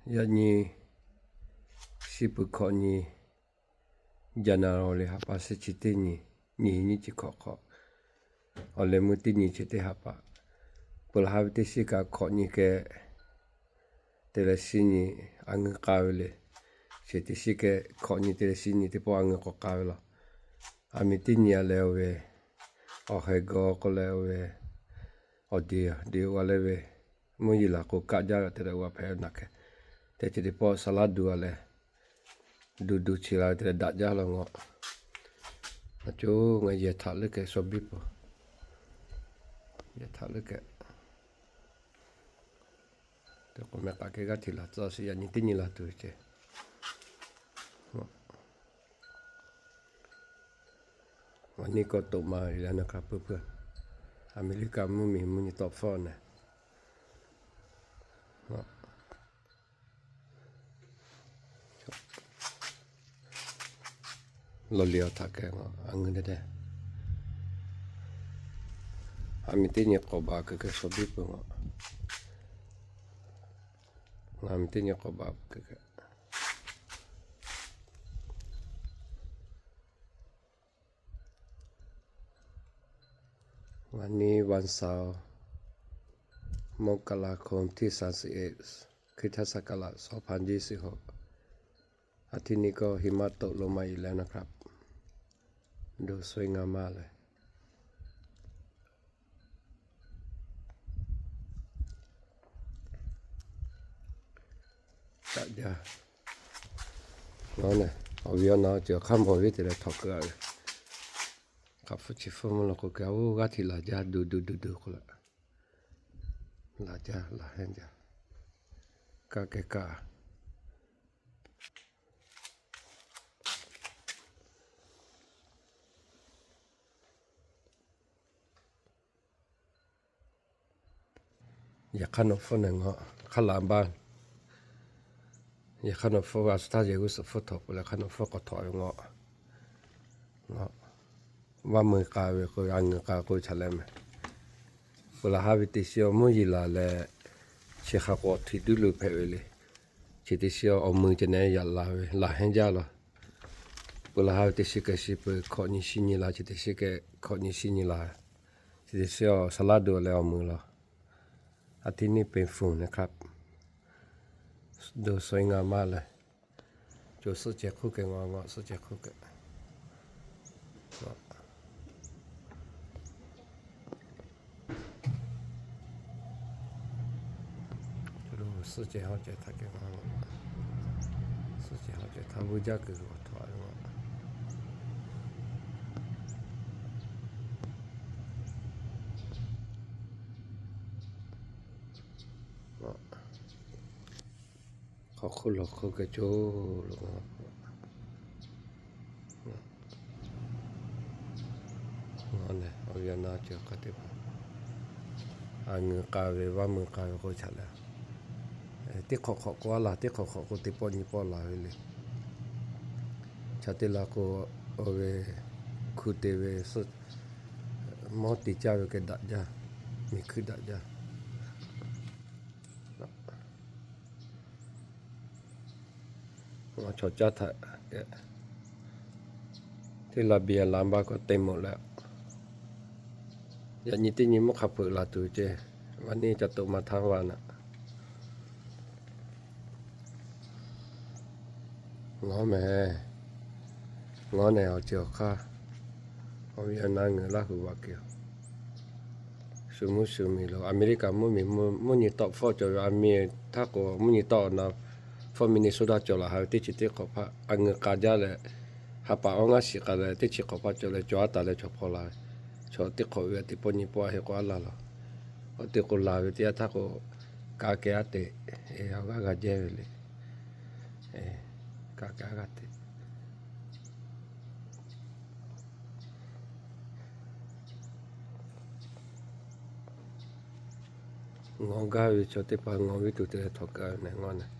Yaꞈ nyi, shi peuˬ hkawꞈ nyi, January haꞈ pa suhˉ chi teˇ nyi, nyiˇ hinˉ nyiˇ chi hkawꞈ hk'awꞈ, awˬ leh meuˇ teˇ nyi chi teˇ haꞈ pa, peuˬ laˬ ha ve teˇ shiˉ kaꞈ hkawꞈ nyi keh te leh shiˉ nyi a ngeu k'a ve le. Chi teˇ shiˉ keh hkawꞈ nyi te leh shiˉ nyi teˇ pawˆ a ngeu k'awꞈ k'a ve laˬ. A miˍ teˇ nyi a leh oˇ ve, awˬ heh g'aw k'oˆ leh oˇ ve, awˬ deˍ deˍ oˇ a leh ve, mvuhˇ yeˬ laˬ k'o kaˆ jaˇ ve te leh oˇ a hpehꞈ ve naˬ hkeh. Te chi teˇ pawˆ saˍ laˇ duˬ a leh, duˬ duˬ chi la ve te leh daꞈ jaˇ law ngawˬ. A co ngaˬ yehˬ htaꞈ leuˉ keh shaw biˇ peuˬ. Yehˬ htaꞈ leuˉ keh, te k'o meh k'aꞈ keh g'aˇ hteꞈ laˬ tcuh sheˍ, yaꞈ nyi teˇ nyi laˬ tuˬ ve ceh. Aˬ nyi k'awꞈ toꞈ ma ve leh naˬ hk'a peuˬ peuˬ. Aˍmeˍriˆkaˍ mvuhˇ miˬ mvuhˇ nyi tawˆ hpfuhˇ neh, lawˬ liꞈ awˬ htaꞈ keh a ngeu deh deh. A miˍ teˇ nyi k'awꞈ baˬ keu keh shaw biˇ peuˬ ngawˬ. A miˍ teˇ nyi k'awꞈ baˬ keu keh. Aˬ nyi วันเสาร์ มกราคมที่สามสิบเอ็ด คริสตศักราชสองพันยี่สิบหก อาทิตย์นี้ก็หิมะตกลงมาอีกแล้วนะครับ ดูสวยงามมากเลย Taꞈ jaˇ. Awˬ viˉ awˬ na cawˬ hk'aˇ mawˬ ve te leh htawnˍ keu a ve, hk'aˬ hpfuhˇ chi hpfuhˇ mvuhˇ la k'o kaꞈ oˇ g'aˇ hteꞈ laˬ jaˇ, duˬ duˬ duˬ duˬ k'oˆ leh, laˬ jaˇ laˬ hehnˇ jaˇ, kaˇ keh kaˇ. Yaꞈ hk'aˇ nawˬ hpfuhˇ neh ngawˬ hk'aˇ laˬ baˇ. Yaꞈ hk'aˇ nawˬ hpfuhˇ a suh htaˇ yehˬ g'uˇ suhˍ hpfuhˇ htawnˍ k'o leh hk'aˇ nawˬ hpfuhˇ k'awꞈ htawnˍ ve ngawˬ. Vaˇ meuˇ k'a ve k'o a ngeu k'a k'oˆ ve chaꞈ leh meh. Peuˬ laˬ ha ve teˇ shiˉ awˬ mvuhˇ yeˬ laˬ leh, chi hk'a k'awꞈ hteꞈ duˉ lo hpehꞈ ve le. Chi teˇ shiˉ awˬ mui ceh neh yaꞈ la ve laˬ hehnˇ jaˇ law. Peuˬ laˬ ha ve teˇ shiˉ keh shi peuˬ hkawꞈ nyi shi nyi la, chi teˇ shiˉ keh hkawꞈ nyi shi nyi la, chi teˇ shiˉ awˬ saˍ laˇ duˬ leh awˬ mui law. อาทิตย์นี้เป็นฝุ่นนะครับ ดูสวยงามมากเลย co suhˆ ceh hk'oˆ keh ngawˬ ngawˬ suhˆ ceh hk'oˆ keh. Suhˆ ceh hawˉ ceh htaꞈ keh ngawˬ, suhˆ ceh hawˉ ceh htaꞈ vuˇ jaˇ kuiˬ k'awꞈ htawnˍ ve ngawˬ. Hk'aw hk'oˆ lawˬ hk'oˆ keh co lo. Awˬ viˉ awˬ na cawˬ hk'a teˇ hpaˍ, a ngeu k'a ve vaˇ meuˇ k'a ve k'oˆ chaꞈ leh, teˇ hk'awꞈ hk'awꞈ k'o a laˬ, teˇ hk'awꞈ hk'awꞈ k'o teˇ pawˆ nyi pawˆ laˬ ve le. Chaꞈ te la k'o, awˬ ve hku te ve, mawˇ te caˇ ve keh daꞈ jaˇ, miˬ hkuiˇ daꞈ jaˇ. Chaw caˇ htaꞈ keh, teˇ la biˇ a la baˇ k'o te mawˬ leh, yaꞈ nyi teˇ nyi mvuhˇ hk'a peuˬ laˬ tuˬ ceh, vaˇ neˇ ca toꞈ ma htaˇ vaˇ naꞈ. Ngawˬ meh, ngawˬ neh awˬ ceuˬ awˬ hk'aˇ, awˬ viˉ awˬ na ngeuˍ laˇ hui vaꞈ keh. Shu mvuhˇ shu miˬ lo Aˍmeˍriˆkaˍ mvuhˇ miˬ mvuhˇ nyi tawˆ hpfuhˇ cawˬ ve a miˇ htaˇ k'o mvuhˇ nyi tawˆ awˬ na hpfuhˇ Minnesota cawˬ laˬ ha ve teˇ chi teˇ hk'awꞈ hpaˇ a ngeu k'a jaˇ leh, ha pa awˬ ngaˇ shiˍ k'a leh teˇ chi hk'awꞈ hpaˇ cawˬ leh cawˬ a taˍ leh chaw hpaw la ve, chaw teˇ hk'awꞈ ve teˇ pawˆ nyi pawˆ a heˆ k'o a laˬ laˬ. Awˬ te k'o laˬ ve teˇ yanˇ htaˇ k'o, k'a keh a teꞈ, awˬ g'aˇ g'a jehˇ ve le. K'a keh a g'a teꞈ. Ngawˬ gaˇ ve chaw teˇ hpaˍ ngawˬ viˉ tuˬ te leh htawnˍ keu a ve neh ngawˬ neh.